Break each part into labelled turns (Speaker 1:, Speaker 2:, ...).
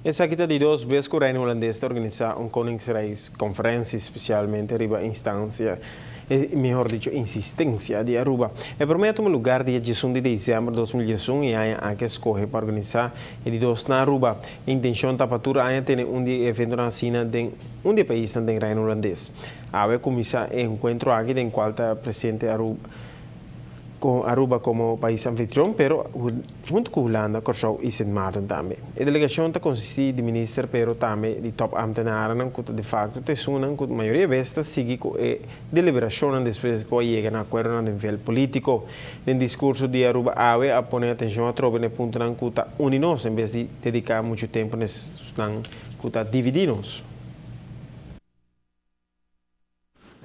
Speaker 1: Esaki ta di dos bes ku Reino Hulandes ta organisá un Koningsreisconferentie, spesialmente riba instansia, mihor dicho insistensia, di Aruba. E promé a tuma lugar dia 11 di desèmber 2011 i aña aki a skohe pa organisá e di dos na Aruba. E intenshon ta pa tur aña tene un di e eventonan asina den un di e paisnan den Reino Hulandes. Awe a kuminsá e enkuentro aki den kual ta presente Aruba Aruba komo pais anfitrion, pero huntu ku Hulanda, Kòrsou i Sint Maarten tambe. E delegashon ta konsistí di minister pero tambe di tòp ámtenarennan ku ta defakto ta esunnan ku mayoria bes ta sigui ku e deliberashonnan despues ku a yega na akuerdonan den vel polítiko. Den diskurso di Aruba awe a pone atenshon atrobe na e puntonan ku ta uni nos en bes di dediká muchu tempu na esnan ku ta dividí nos.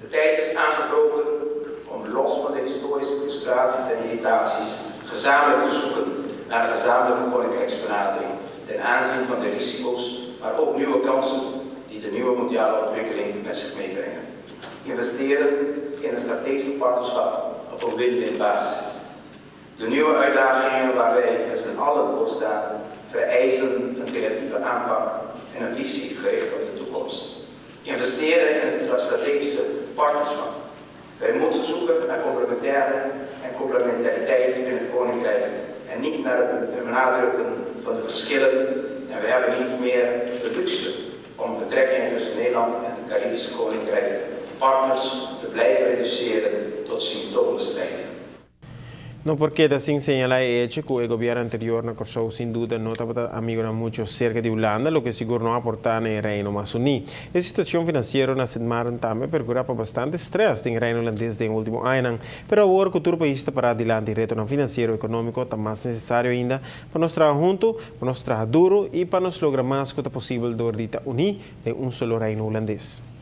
Speaker 2: De tijd is aangebroken om los van de historische frustraties en irritaties gezamenlijk te zoeken naar een gezamenlijke koninkrijksbenadering ten aanzien van de risico's, maar ook nieuwe kansen die de nieuwe mondiale ontwikkeling met zich meebrengen. Investeren in een strategisch partnerschap op een win-win basis. De nieuwe uitdagingen waar wij met z'n allen voor staan, vereisen een creatieve aanpak en een visie gericht op de toekomst. Investeren in het strategische partnerschap. Wij moeten zoeken naar complementaire en complementariteit binnen het Koninkrijk en niet naar het benadrukken van de verschillen. En we hebben niet meer de luxe om betrekkingen tussen Nederland en het Caribische Koninkrijk partners te blijven reduceren tot symptoombestrijding.
Speaker 1: No por keda sin señalá e echo ku e gobièrnu anterior na Kòrsou sin duda no tabata amigonan mucho serka di Hulanda, loke sigur no a aportá na e Reino mas uní. E situashon finansiero na Sint Maarten tambe a perkurá pa bastante strès den Reino Hulandes den e último añanan. Pero awor ku tur pais ta pará dilanti retonan finansiero i ekonómiko ta mas nesesario ainda pa nos traha huntu, pa nos traha duru i pa nos logra mas ku ta posibel dor di ta uní den un solo Reino Hulandes.